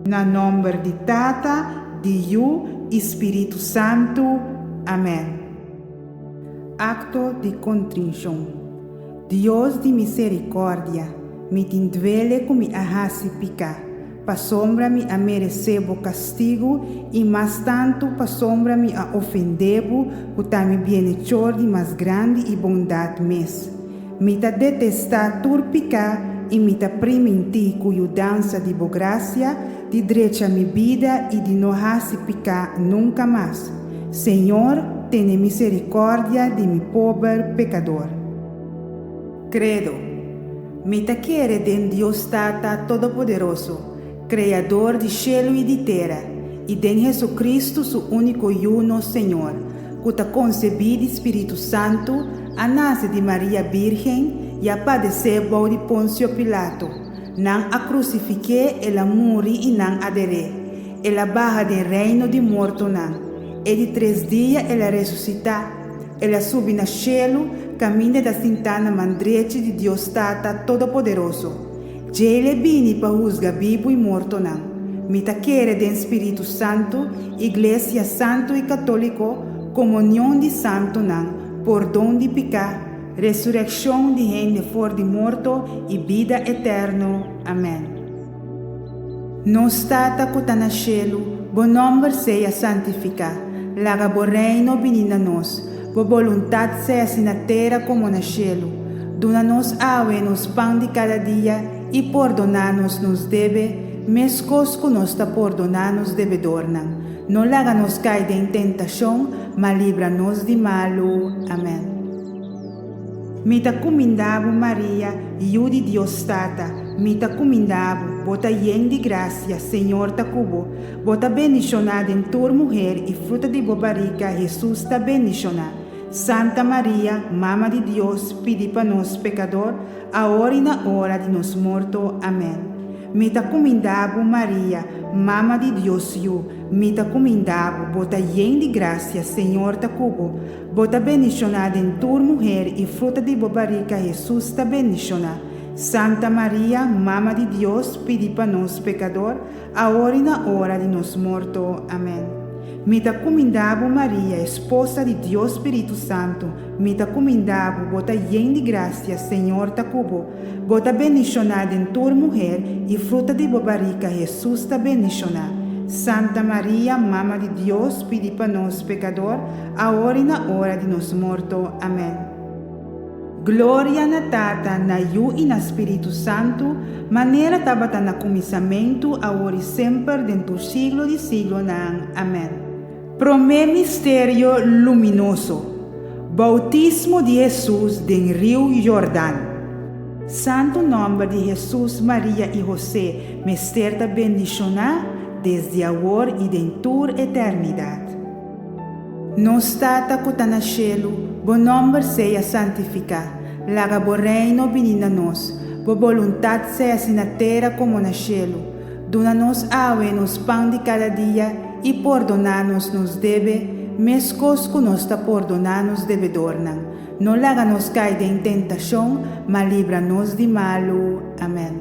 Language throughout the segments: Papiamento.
Na nòmber di Tata, di Yu i Spiritu Santu. Amèn. Akto di kontrinshon. Dios di miserikòrdia, mi tin duele ku mi a hasi piká, pasobra mi a meresé bo kastigu i mas tantu pasobra mi a ofendé bo ku ta mi bienechor di mas grandi i bondat mes. Mi ta detestá tur piká i mi ta primintí ku yudansa di bo grasia di drecha mi bida i di no hasi piká nunka mas. Señor, tene miserikòrdia di mi pober pekador. Kredo. Mi ta kere den Dios Tata Todopoderoso, Kreador di shelu i di tera, i den Hesu-Kristu su úniko Yu nos Señor, ku ta konsebí di Spiritu Santu, a nase di Maria Bírgen i a padesé bou di Ponsio Pilato. Nan a krusifik'é, el a muri i nan a der'é. El a baha den reino di mortonan. E di tres dia el a resusitá. El a subi na shelu, kaminda e ta sintá na man drechi di Dios Tata Todopoderoso. Djei l'e bini pa husga bibu i mortonan. Mi ta kere den Spiritu Santu, Iglesia Santu i Katóliko, komunion di santunan, pordon di piká, resurekshon di hende for di morto i bida eterno. Amèn. Nos Tata ku ta na shelu, bo nòmber sea santifiká. Laga bo Reino bini na nos. Bo boluntat sea si na tera komo na shelu. Duna nos awe nos pan di kada dia i pordoná nos nos debe, meskos ku nos ta pordoná nos debedornan. No laga nos kai den tentashon, ma libra nos di malu. Amèn. Mi ta kuminda bo, Maria, Yu di Dios Tata, mi ta kuminda bo, bo ta yen di grasia, Señor ta ku bo, bo ta bendishoná den tur muher i fruta di bo barika, Hesus, ta bendishoná. Santa Maria, Mama di Dios, pidi pa nos pekador, awor i na ora di nos morto. Amèn. Mi ta kuminda bo, Maria, Mama di Dios Yu, mi ta kuminda bo, bo ta yen di grasia, Señor ta ku bo, Bo ta bendishoná den tur muher i fruta di bo barika Hesus ta bendishoná. Santa Maria, Mama di Dios, pidi pa nos pekador, awor i na ora di nos morto. Amèn. Mi ta kuminda bo Maria, esposa di Dios Spiritu Santu, mi ta kuminda bo, bo ta yen di grasia, Señor ta ku bo. Bo ta bendishoná den tur muher i fruta di bo barika Hesus ta bendishoná. Santa Maria, Mama di Dios, pidi pa nos pekador, awor i na ora di nos morto. Amèn. Gloria na Tata, na Yu i na Spiritu Santu, manera tabata na kuminsamentu, awor i semper, den tur siglo di siglonan. Amèn. Promé misterio luminoso, Boutismo di Hesus den Riu Jordan. Santu nòmber di Hesus, Maria i Hosé mester ta bendishoná desdi awor i den tur eternidat. Nos Tata ku ta na shelu, bo nòmber sea santifiká. Laga bo Reino bini na nos. Bo boluntat sea si na tera komo na shelu. Duna nos awe nos pan di kada dia i pordoná nos nos debe, meskos ku nos ta pordoná nos debedornan. No laga nos kai den tentashon, ma libra nos di malu. Amèn.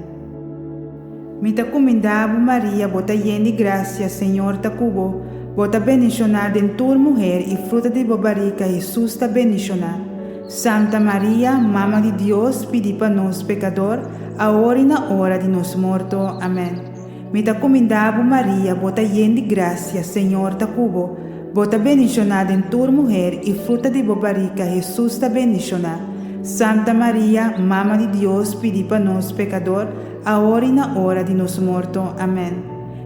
Mi ta kuminda bo, Maria, bo ta yen di grasia, Señor ta ku bo. Bo ta bendishoná den tur muher i fruta di bo barika, Hesus, ta bendishoná. Santa Maria, Mama di Dios, pidi pa nos pekador, awor i na ora di nos morto. Amèn. Mi ta kuminda bo, Maria, bo ta yen di grasia, Señor ta ku bo. Bo ta bendishoná den tur muher i fruta di bo barika, Hesus, ta bendishoná. Santa Maria, Mama di Dios, pidi pa nos pekador, awor i na ora di nos morto. Amèn.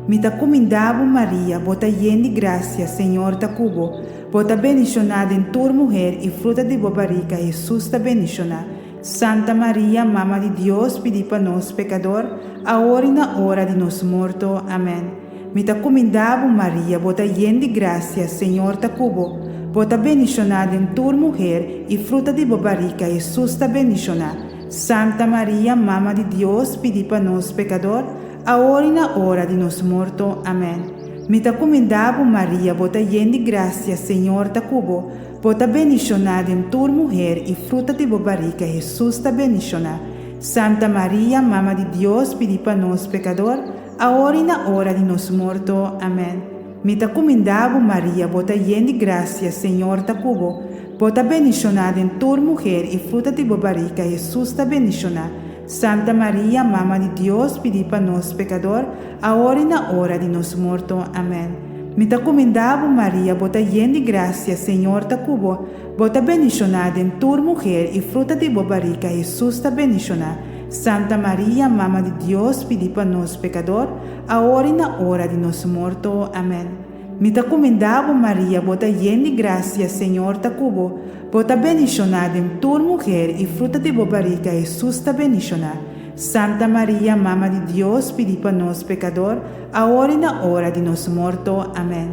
Mi ta kuminda bo, Maria, bo ta yen di grasia, Señor ta ku bo. Bo ta bendishoná den tur muher i fruta di bo barika, Hesus, ta bendishoná. Santa Maria, Mama di Dios, pidi pa nos pekador, awor i na ora di nos morto. Amèn. Mi ta kuminda bo, Maria, bo ta yen di grasia, Señor ta ku bo. Bo ta bendishoná den tur muher i fruta di bo barika, Hesus, ta bendishoná. Santa Maria, Mama di Dios, pidi pa nos pekador, awor i na ora di nos morto. Amèn. Mi ta kuminda bo, Maria, bo ta yen di grasia, Señor ta ku bo. Bo ta bendishoná den tur muher i fruta di bo barika, Hesus, ta bendishoná. Santa Maria, Mama di Dios, pidi pa nos pekador, awor i na ora di nos morto. Amèn. Mi ta kumindá bo, Maria, bo ta yen di grasia, Señor ta ku bo. Bo ta bendishoná den tur muher i fruta di bo barika, Hesus, ta bendishoná. Santa Maria, Mama di Dios, pidi pa nos pekador, awor i na ora di nos morto. Amèn. Mi ta kumindá bo, Maria, bo ta yen di grasia, Señor ta ku bo. Bo ta bendishoná den tur muher i fruta di bo barika, Hesus, ta bendishoná. Santa Maria, Mama di Dios, pidi pa nos pekador, awor i na ora di nos morto. Amèn. Mi ta kumindá bo, Maria, bo ta yen di grasia, Señor ta ku bo. Bo ta bendishoná den tur muher i fruta di bo barika, Hesus, ta bendishoná. Santa Maria, Mama di Dios, pidi pa nos pekador, awor i na ora di nos morto. Amèn.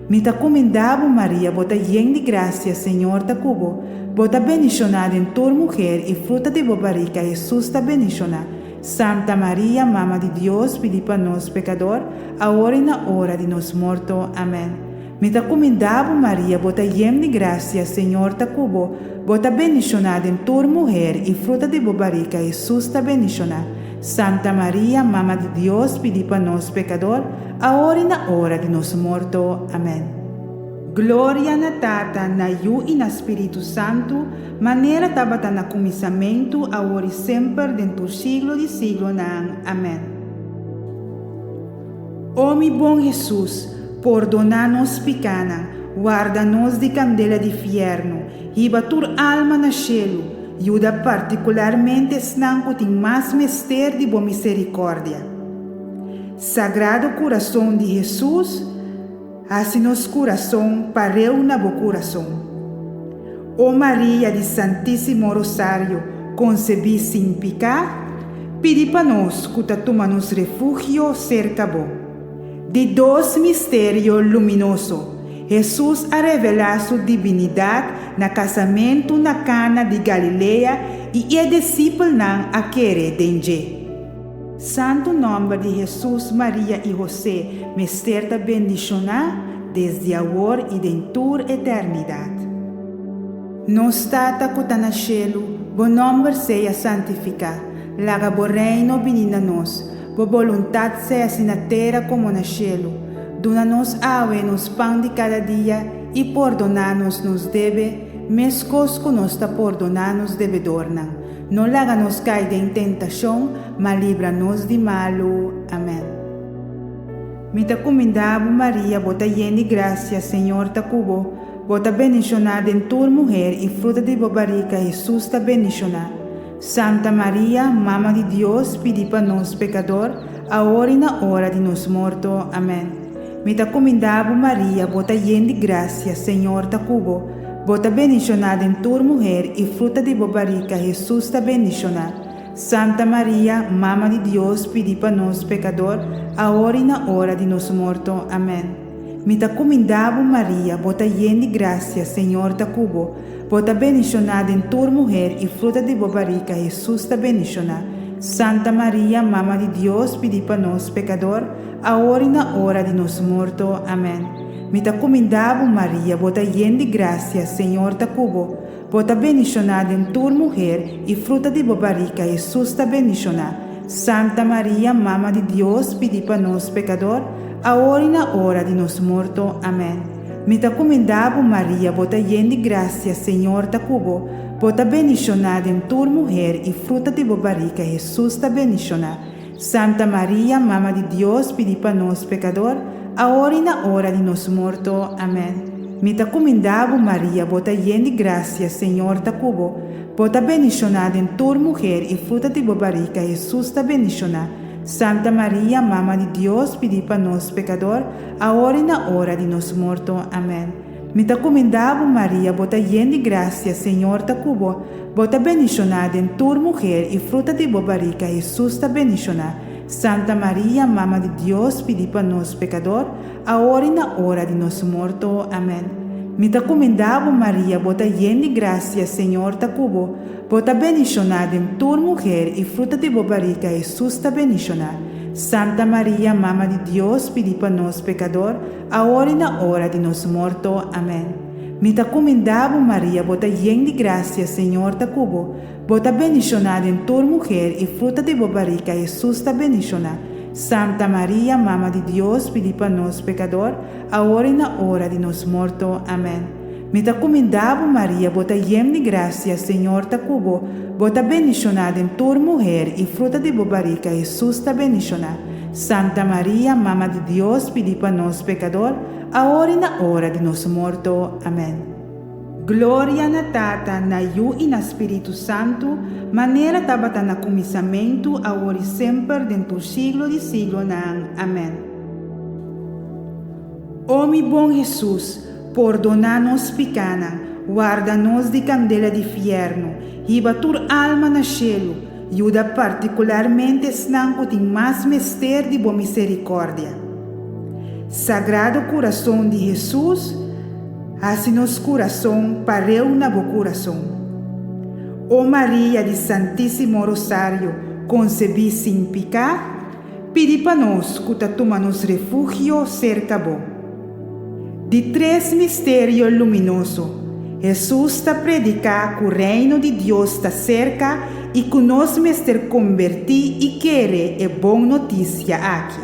Mi ta kumindá bo, Maria, bo ta yen di grasia, Señor ta ku bo. Bo ta bendishoná den tur muher i fruta di bo barika, Hesus, ta bendishoná. Santa Maria, Mama di Dios, pidi pa nos pekador, awor i na ora di nos morto. Amèn. Mi ta kumindá bo, Maria, bo ta yen di grasia, Señor ta ku bo. Bo ta bendishoná den tur muher i fruta di bo barika, Hesus, ta bendishoná. Santa Maria, Mama di Dios, pidi pa nos pekador, awor i na ora di nos morto. Amèn. Gloria na Tata, na Yu i na Spiritu Santu, manera tabata na kuminsamentu, awor i semper, den tur siglo di siglonan. Amèn. O mi bon Hesus, pordoná nos pikánan, warda nos di kandela di fièrnu, hiba tur alma na shelu, yuda partikularmente esnan ku tin mas mester di bo miserikòrdia. Sagrado Kurason di Hesus, hasi nos kurason pareu na bo kurason. O Maria di Santísimo Rosario konsebí sin piká, pidi pa nos ku ta tuma nos refugio serka bo. Di dos misterio luminoso, Hesus a revelá su dibinidat na kasamentu na Kana di Galilea i e disipelnan a kere den dje. Santu nòmber di Hesus, Maria i Hosé mester ta bendishoná desdi awor i den tur eternidat. Nos Tata ku ta na shelu, bo nòmber sea santifiká. Laga bo Reino bini na nos. Bo boluntat sea hasi na tera komo na shelu. Duna nos awe nos pan di kada dia i pordoná nos nos debe, meskos ku nos ta pordoná nos debedornan. No laga nos kai den tentashon, ma libra nos di malu. Amèn. Mi ta kumindá bo, Maria, bo ta yen di grasia, Señor ta ku bo. Bo ta bendishoná den tur muher i fruta di bo barika, Hesus, ta bendishoná. Santa Maria, Mama di Dios, pidi pa nos pekador, awor i na ora di nos morto. Amèn. Mi ta kumindá bo, Maria, bo ta yen di grasia, Señor ta ku bo. Bo ta bendishoná den tur muher i fruta di bo barika, Hesus, ta bendishoná. Santa Maria, Mama di Dios, pidi pa nos pekador, awor i na ora di nos morto. Amèn. Mi ta kumindá bo, Maria, bo ta yen di grasia, Señor ta ku bo. Bo ta bendishoná den tur muher i fruta di bo barika, Hesus, ta bendishoná. Santa Maria, Mama di Dios, pidi pa nos pekador, awor i na ora di nos morto. Amèn. Mi ta kumindá bo, Maria, bo ta yen di grasia, Señor ta ku bo. Bo ta bendishoná den tur muher i fruta di bo barika, Hesus, ta bendishoná. Santa Maria, Mama di Dios, pidi pa nos pekador, awor i na ora di nos morto. Amèn. Mi ta kumindá bo, Maria, bo ta yen di grasia, Señor ta ku bo. Bo ta bendishoná den tur muher i fruta di bo barika, Hesus, ta bendishoná. Santa Maria, Mama di Dios, pidi pa nos pekador, awor i na ora di nos morto. Amèn. Mi ta kumindá bo, Maria, bo ta yen di grasia, Señor ta ku bo. Bo ta bendishoná den tur muher i fruta di bo barika, Hesus, ta bendishoná. Santa Maria, Mama di Dios, pidi pa nos pekador, awor i na ora di nos morto. Amèn. Mi ta kumindá bo, Maria, bo ta yen di grasia, Señor ta ku bo. Bo ta bendishoná den tur muher i fruta di bo barika, Hesus, ta bendishoná. Santa Maria, Mama di Dios, pidi pa nos pekador, awor i na ora di nos morto. Amèn. Mi ta kumindá bo, Maria, bo ta yen di grasia, Señor ta ku bo. Bo ta bendishoná den tur muher i fruta di bo barika, Hesus, ta bendishoná. Santa Maria, Mama di Dios, pidi pa nos pekador, awor i na ora di nos morto. Amèn. Mi ta kumindá bo, Maria, bo ta yen di grasia, Señor ta ku bo. Bo ta bendishoná den tur muher i fruta di bo barika, Hesus, ta bendishoná. Santa Maria, Mama di Dios, pidi pa nos pekador, awor i na ora di nos morto. Amèn. Mi ta kumindá bo, Maria, bo ta yen di grasia, Señor ta ku bo, bo ta bendishoná den tur muher, i fruta di bo barika, Hesus, ta bendishoná. Santa Maria, Mama di Dios, pidi pa nos pekador, awor i na ora di nos morto. Amèn. Gloria na Tata, na Yu i na Spiritu Santu, manera tabata na kuminsamentu, awor i semper, den tur siglo di siglonan. Amèn. O mi bon Hesus, pordoná nos pikánan, warda nos di kandela di fièrnu, hiba tur alma na shelu, yuda partikularmente esnan ku tin mas mester di bo miserikòrdia. Sagrado Kurason di Hesus, hasi nos kurason pareu na bo kurason. O Maria di Santísimo Rosario konsebí sin piká, pidi pa nos ku ta tuma nos refugio serka bo. Di tres misterio luminoso, Hesus ta prediká ku Reino di Dios ta serka i ku nos mester kombertí i kere e bon notisia aki.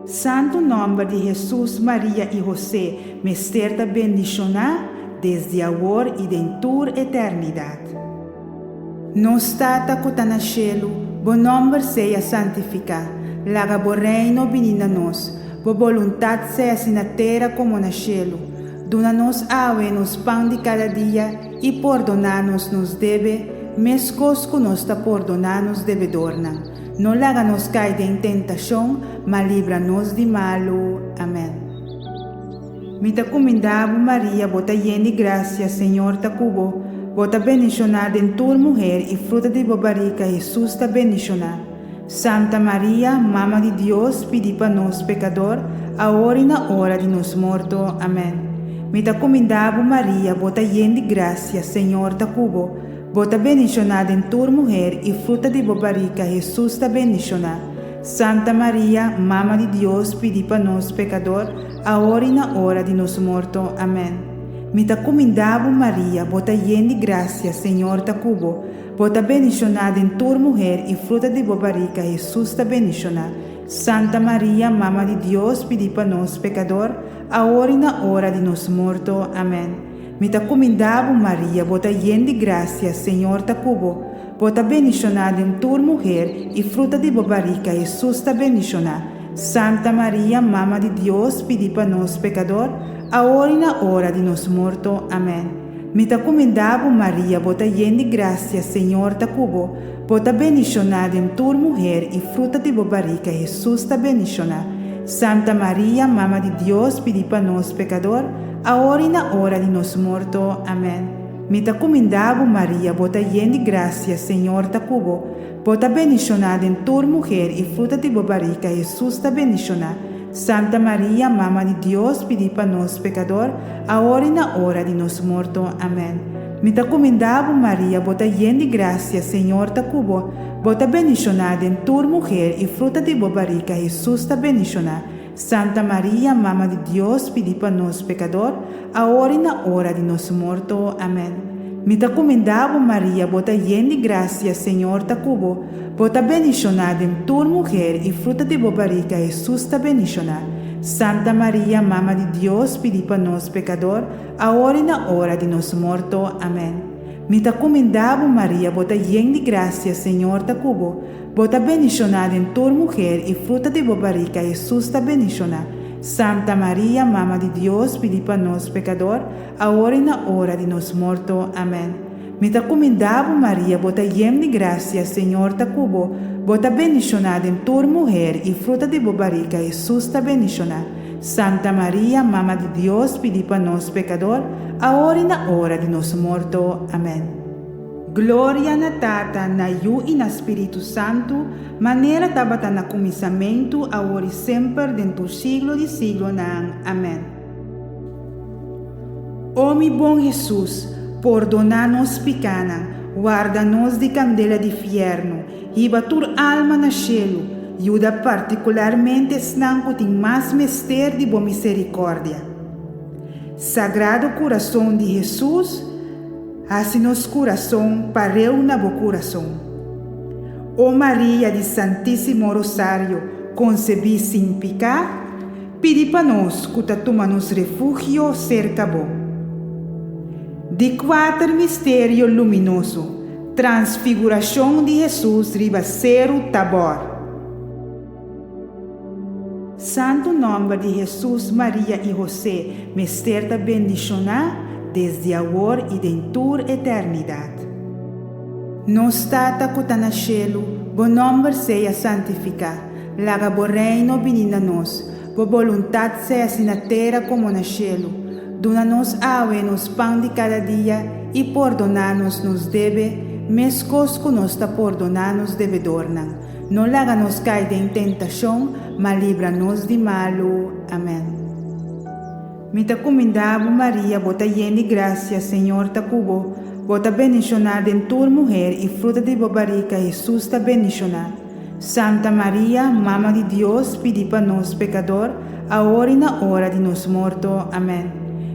Santu nòmber di Hesus, Maria i Hosé mester ta bendishoná desdi awor i den tur eternidat. Nos Tata ku ta na shelu, bo nòmber sea santifiká. Laga bo Reino bini na nos. Bo boluntat sea si na tera komo na shelu. Duna nos awe nos pan di kada dia i pordoná nos nos debe, meskos ku nos ta pordoná nos debedornan. No laga nos kai den tentashon, ma libra nos di malu. Amèn. Mi ta kumindá bo, Maria, bo ta yen di grasia, Señor ta ku bo. Bo ta bendishoná den tur muher, i fruta di bo barika, Hesus, ta bendishoná. Santa Maria, Mama di Dios, pidi pa nos pekador, awor i na ora di nos morto. Amèn. Mi ta kumindá bo, Maria, bo ta yen di grasia, Señor ta ku bo. Bo ta bendishoná den tur muher, i fruta di bo barika, Hesus, ta bendishoná. Santa Maria, Mama di Dios, pidi pa nos pekador, awor i na ora di nos morto. Amèn. Mi ta kumindá bo, Maria, bo ta yen di grasia, Señor ta ku bo. Bo ta bendishoná den tur muher, i fruta di bo barika, Hesus, ta bendishoná. Santa Maria, Mama di Dios, pidi pa nos pekador, awor i na ora di nos morto. Amèn. Mi ta kumindá bo, Maria, bo ta yen di grasia, Señor ta ku bo. Bo ta bendishoná den tur muher, i fruta di bo barika, Hesus, ta bendishoná. Santa Maria, Mama di Dios, pidi pa nos pekador, awor i na ora di nos morto. Amèn. Mi ta kumindá bo, Maria, bo ta yen di grasia, Señor ta ku bo. Bo ta bendishoná den tur muher, i fruta di bo barika, Hesus, ta bendishoná. Santa Maria, Mama di Dios, pidi pa nos pekador, awor i na ora di nos morto. Amèn. Mi ta kumindá bo, Maria, bo ta yen di grasia, Señor ta ku bo. Bo ta bendishoná den tur muher, i fruta di bo barika, Hesus, ta bendishoná. Santa Maria, Mama di Dios, pidi pa nos pekador, awor i na ora di nos morto. Amèn. Mi ta kumindá bo, Maria, bo ta yen di grasia, Señor ta ku bo. Bo ta bendishoná den tur muher, i fruta di bo barika, Hesus, ta bendishoná. Santa Maria, Mama di Dios, pidi pa nos pekador, awor i na ora di nos morto. Amèn. Mi ta kumindá bo, Maria, bo ta yen di grasia, Señor ta ku bo. Bo ta bendishoná den tur muher, i fruta di bo barika, Hesus, ta bendishoná. Santa Maria, Mama di Dios, pidi pa nos pekador, awor i na ora di nos morto. Amèn. Mi ta kumindá bo, Maria, bo ta yen di grasia, Señor ta ku bo. Bo ta bendishoná den tur muher, i fruta di bo barika, Hesus, ta bendishoná. Santa Maria, Mama di Dios, pidi pa nos pekador, awor i na ora di nos morto. Amèn. Mi ta kumindá bo, Maria, bo ta yen di grasia, Señor ta ku bo. Bo ta bendishoná den tur muher, i fruta di bo barika, Hesus, ta bendishoná. Santa Maria, Mama di Dios, pidi pa nos pekador, awor i na ora di nos morto. Amèn. Gloria na Tata, na Yu i na Spiritu Santu, manera tabata na kuminsamentu, awor i semper, den tur siglo di siglonan. Amèn. O mi bon Hesus, pordoná nos pikánan, warda nos di kandela di fièrnu, hiba tur alma na shelu, yuda partikularmente esnan ku tin mas mester di bo miserikòrdia. Sagrado Kurason di Hesus, Hasi nos kurason pareu na bo kurason. O Maria di Santísimo Rosario, konsebí sin piká, pidi pa nos ku ta tuma nos refugio serka bo. Di kuater misterio luminoso, Transfigurashon di Hesus riba Seru Tabor. Santu nòmber di Hesus, Maria i Hosé mester ta bendishoná desdi awor i den tur eternidat. Nos Tata ku ta na shelu, bo nòmber sea santifiká. Laga bo Reino bini na nos. Bo boluntat sea si na tera komo na shelu. Duna nos awe nos pan di kada dia i pordoná nos nos debe, meskos ku nos ta pordoná nos debedornan. No laga nos kai den tentashon, ma libra nos di malu. Amèn. Mi ta kumindá bo, Maria, bo ta yen di grasia, Señor ta ku bo. Bo ta bendishoná den tur muher i fruta di bo barika, Hesus, ta bendishoná. Santa Maria, Mama di Dios, pidi pa nos pekador, awor i na ora di nos morto. Amèn.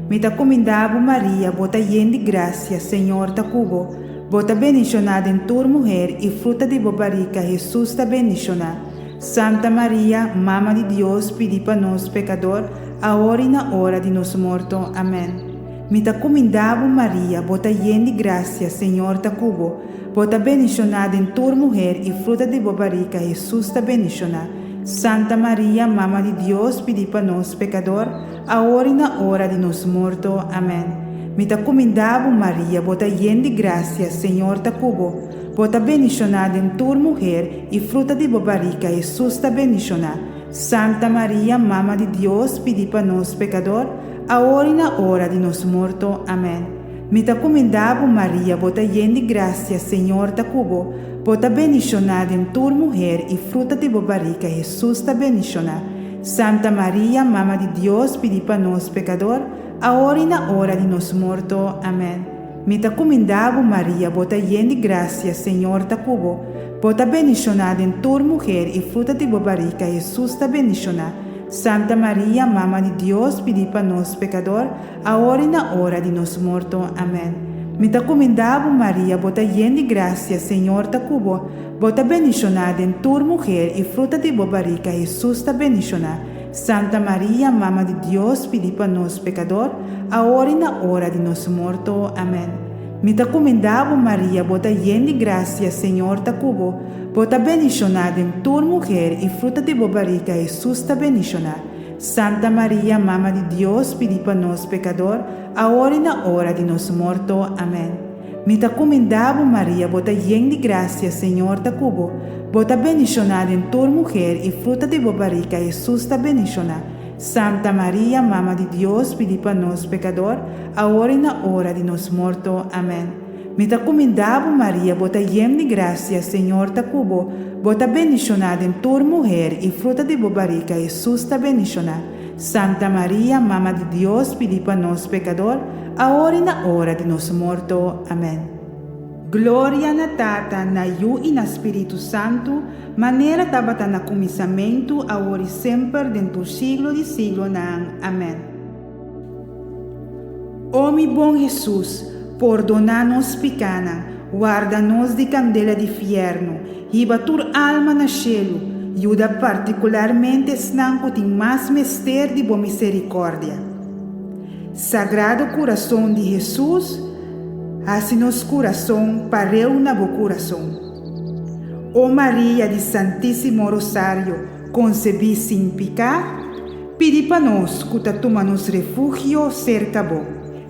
Mi ta kumindá bo, Maria, bo ta yen di grasia, Señor ta ku bo. Bo ta bendishoná den tur muher i fruta di bo barika, Hesus, ta bendishoná. Santa Maria, Mama di Dios, pidi pa nos pekador, awor i na ora di nos morto. Amèn. Mi ta kumindá bo, Maria, bo ta yen di grasia, Señor ta ku bo. Bo ta bendishoná den tur muher i fruta di bo barika, Hesus, ta bendishoná. Santa Maria, Mama di Dios, pidi pa nos pekador, awor i na ora di nos morto. Amèn. Mi ta kumindá bo, Maria, bo ta yen di grasia, Señor ta ku bo. Bo ta bendishoná den tur muher i fruta di bo barika, Hesus, ta bendishoná. Santa Maria, Mama di Dios, pidi pa nos pekador, awor i na ora di nos morto. Amèn. Mi ta kumindá bo, Maria, bo ta yen di grasia, Señor ta ku bo. Bo ta bendishoná den tur muher i fruta di bo barika, Hesus, ta bendishoná. Santa Maria, Mama di Dios, pidi pa nos pekador, awor i na ora di nos morto. Amèn. Mi ta kumindá bo, Maria, bo ta yen di grasia, Señor ta ku bo. Bo ta bendishoná den tur muher i fruta di bo barika, Hesus, ta bendishoná. Santa Maria, Mama di Dios, pidi pa nos pekador, awor i na ora di nos morto. Amèn. Mi ta kumindá bo, Maria, bo ta yen di grasia, Señor ta ku bo. Bo ta bendishoná den tur muher i fruta di bo barika, Hesus, ta bendishoná. Santa Maria, Mama di Dios, pidi pa nos pekador, awor i na ora di nos morto. Amèn. Mi ta kumindá bo, Maria, bo ta yen di grasia, Señor ta ku bo. Bo ta bendishoná den tur muher i fruta di bo barika, Hesus, ta bendishoná. Santa Maria, Mama di Dios, pidi pa nos pekador, awor i na ora di nos morto. Amèn. Mi ta kumindá bo, Maria, bo ta yen di grasia, Señor ta ku bo. Bo ta bendishoná den tur muher i fruta di bo barika, Hesus, ta bendishoná. Santa Maria, Mama di Dios, pidi pa nos pekador, awor i na ora di nos morto. Amèn. Mi ta kumindá bo, Maria, bo ta yen di grasia, Señor ta ku bo. Bo ta bendishoná den tur muher i fruta di bo barika, Hesus, ta bendishoná. Santa Maria, Mama di Dios, pidi pa nos pekador, awor i na ora di nos morto. Amèn. Gloria na Tata, na Yu i na Spiritu Santu, manera tabata na kuminsamentu, awor i semper, den tur siglo di siglonan. Amèn. O mi bon Hesus, pordoná nos pikánan, warda nos di kandela di fièrnu, hiba tur alma na shelu, yuda partikularmente esnan ku tin mas mester di bo miserikòrdia. Sagrado Kurason di Hesus, hasi nos kurason pareu na bo kurason. O Maria di Santísimo Rosario, konsebí sin piká, Pidi pa nos ku ta tuma nos refugio serka bo.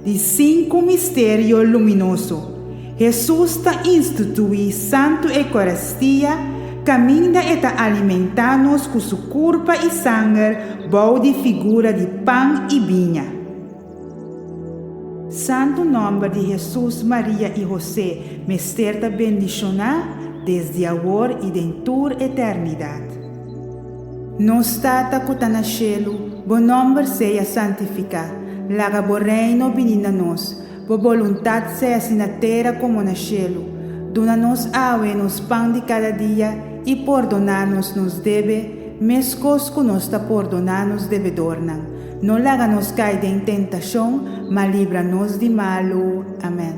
Di sinku misterio luminoso, Hesus ta instituí Santu Eukaristia kaminda e ta alimentá nos ku su kurpa i sanger bou di figura di pan i biña. Santu nòmber di Hesus, Maria i Hosé mester ta bendishoná desdi awor i den tur eternidat. Nos Tata ku ta na shelu, bo nòmber sea santifiká. Laga bo Reino bini na nos. Bo boluntat sea si na tera komo na shelu. Duna nos awe nos pan di kada dia i pordoná nos nos debe, meskos ku nos ta pordoná nos debedornan. No laga nos kai den tentashon, ma libra nos di malu. Amèn.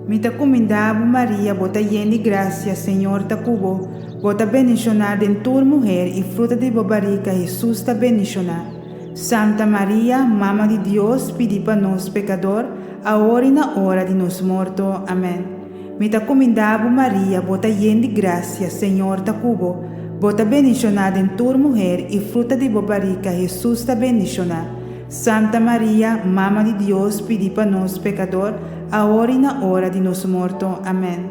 Mi ta kumindá bo, Maria, bo ta yen di grasia, Señor ta ku bo. Bo ta bendishoná den tur muher, i fruta di bo barika, Hesus, ta bendishoná. Santa Maria, Mama di Dios, pidi pa nos pekador, awor i na ora di nos morto. Amèn. Mi ta kumindá bo, Maria, bo ta yen di grasia, Señor ta ku bo. Bo ta bendishoná den tur muher, i fruta di bo barika, Hesus, ta bendishoná. Santa Maria, Mama di Dios, pidi pa nos pekador, awor i na ora di nos morto. Amèn.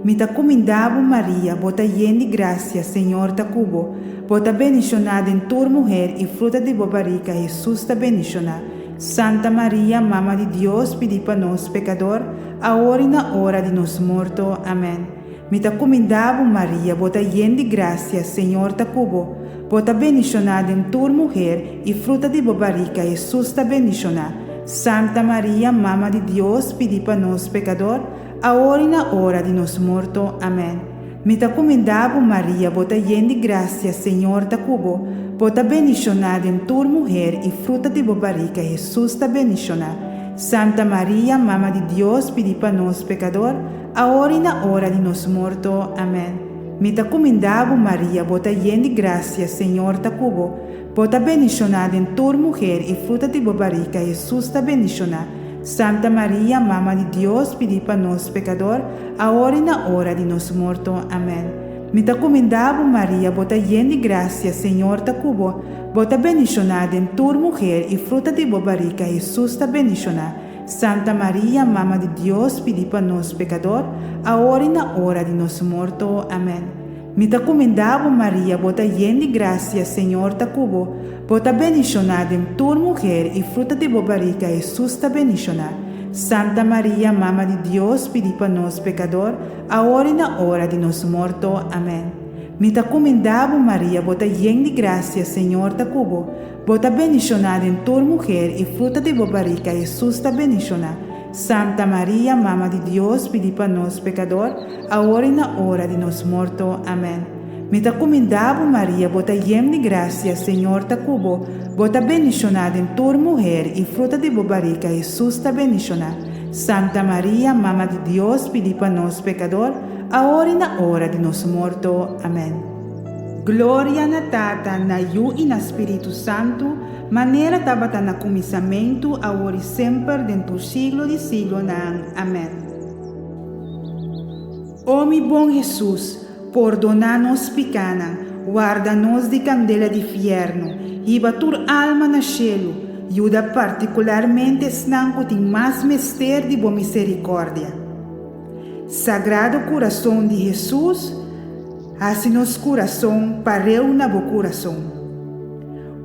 Mi ta kumindá bo, Maria, bo ta yen di grasia, Señor ta ku bo. Bo ta bendishoná den tur muher, i fruta di bo barika, Hesus, ta bendishoná. Santa Maria, Mama di Dios, pidi pa nos pekador, awor i na ora di nos morto. Amèn. Mi ta kumindá bo, Maria, bo ta yen di grasia, Señor ta ku bo. Bo ta bendishoná den tur muher, i fruta di bo barika, Hesus, ta bendishoná. Santa Maria, Mama di Dios, pidi pa nos pekador, awor i na ora di nos morto. Amèn. Mi ta kumindá bo, Maria, bo ta yen di grasia, Señor ta ku bo. Bo ta bendishoná den tur muher, i fruta di bo barika, Hesus, ta bendishoná. Santa Maria, Mama di Dios, pidi pa nos pekador, Awor i na ora di nos morto. Amèn. Mi ta kumindá bo, Maria, bo ta yen di grasia, Señor ta ku bo. Bo ta bendishoná den tur muher, i fruta di bo barika, Hesus, ta bendishoná. Santa Maria, Mama di Dios, pidi pa nos pekador, awor i na ora di nos morto. Amèn. Mi ta kumindá bo, Maria, bo ta yen di grasia, Señor ta ku bo. Bo ta bendishoná den tur muher, i fruta di bo barika, Hesus, ta bendishoná. Santa Maria, Mama di Dios, pidi pa nos pekador, awor i na ora di nos morto. Amèn. Mi ta kumindá bo, Maria, bo ta yen di grasia, Señor ta ku bo. Bo ta bendishoná den tur muher, i fruta di bo barika, Hesus, ta bendishoná. Santa Maria, Mama di Dios, pidi pa nos pekador, awor i na ora di nos morto. Amèn. Mi ta kumindá bo, Maria, bo ta yen di grasia, Señor ta ku bo. Bo ta bendishoná den tur muher i fruta di bo barika Hesus ta bendishoná. Santa Maria, Mama di Dios, pidi pa nos pekador, awor i na ora di nos morto. Amèn. Mi ta kumindá bo, Maria, bo ta yen di grasia, Señor ta ku bo. Bo ta bendishoná den tur muher i fruta di bo barika Hesus ta bendishoná. Santa Maria, Mama di Dios, pidi pa nos pekador, awor i na ora di nos morto. Amèn. Gloria na Tata, na Yu i na Spiritu Santu, manera tabata na kuminsamentu, awor i semper, den tur siglo di siglonan. Amèn. O mi bon Hesus, pordoná nos pikánan, warda nos di kandela di fièrnu, hiba tur alma na shelu, yuda partikularmente esnan ku tin mas mester di bo miserikòrdia. Sagrado Kurason di Hesus, Hasi nos kurason pareu na bo kurason.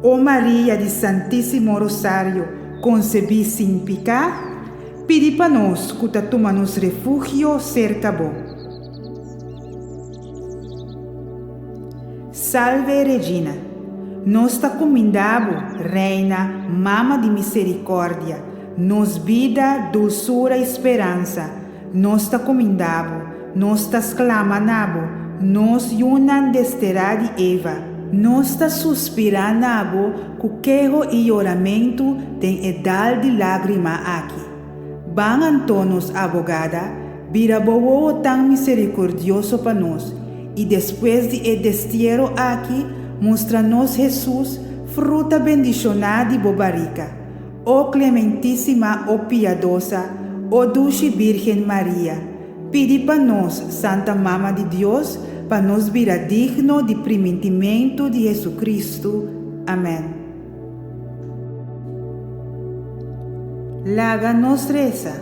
O Maria di Santísimo Rosario konsebí sin piká, pidi pa nos ku ta tuma nos refugio serka bo. Salve Regina, nos ta kumindá bo, Reina, Mama di Miserikòrdia, nos bida, dulsura i speransa, Nos ta kumindá bo, nos ta sklama na bo, nos yunan desterá di Eva. Nos ta suspirá na bo ku keho i yoramentu den e dal di lágrima aki. Ban anto, nos abogada, bira bo wowo tan miserikordioso pa nos, i despues di e destiero aki, mustra nos Hesus, fruta bendishoná di bo barika. O Clementísima, o Piadosa, o Dushi Bírgen Maria, pidi pa nos, Santa Mama di Dios, pa nos bira digno di primintimentu di Jesucristo. Amèn. Laga nos resa.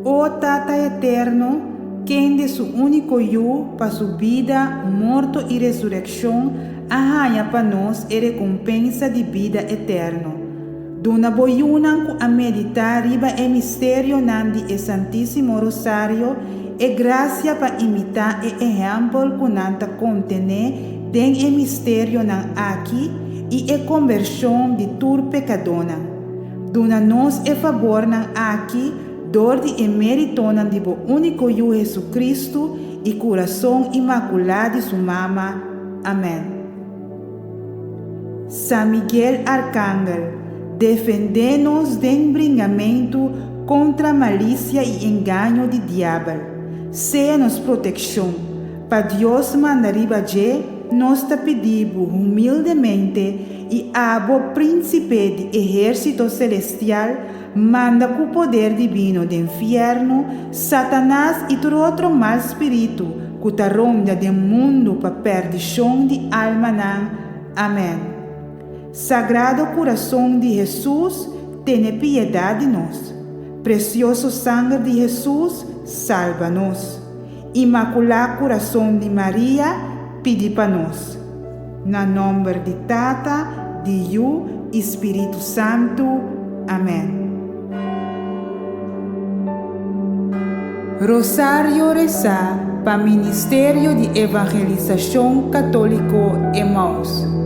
O Tata Eterno, kende su úniko Yu pa su bida, morto i resurekshon a haña pa nos e rekompensa di bida eterno, duna bo yunan ku a meditá riba e misterionan di e Santísimo Rosario e grasia pa imitá e ehèmpel ku nan ta kontené den e misterionan aki i e kombershon di tur pekadónan. Duna nos e fabornan aki dor di e méritonan di bo úniko Yu Jesucristo i Kurason Imakulá di su Mama. Amèn. San Miguel Arkangel, defendé nos den bringamentu kontra malisia i engaño di diabel. Sea nos protekshon. Pa Dios manda riba dje, nos ta pidi bo humildemente i abo Prínsipe di ehérsito selestial, manda ku poder dibino den fièrnu Satanas i tur otro mal spiritu ku ta ronda den mundu pa pèrdishon di almanan. Amèn. Sagrado Kurason di Hesus, tene piedat di nos. Presioso Sanger di Hesus, salba nos. Imakulá Kurason di Maria, pidi pa nos. Na nòmber di Tata, di Yu i Spiritu Santu. Amèn. Rosario resá pa Ministerio di Evangelisashon Katóliko Emaus.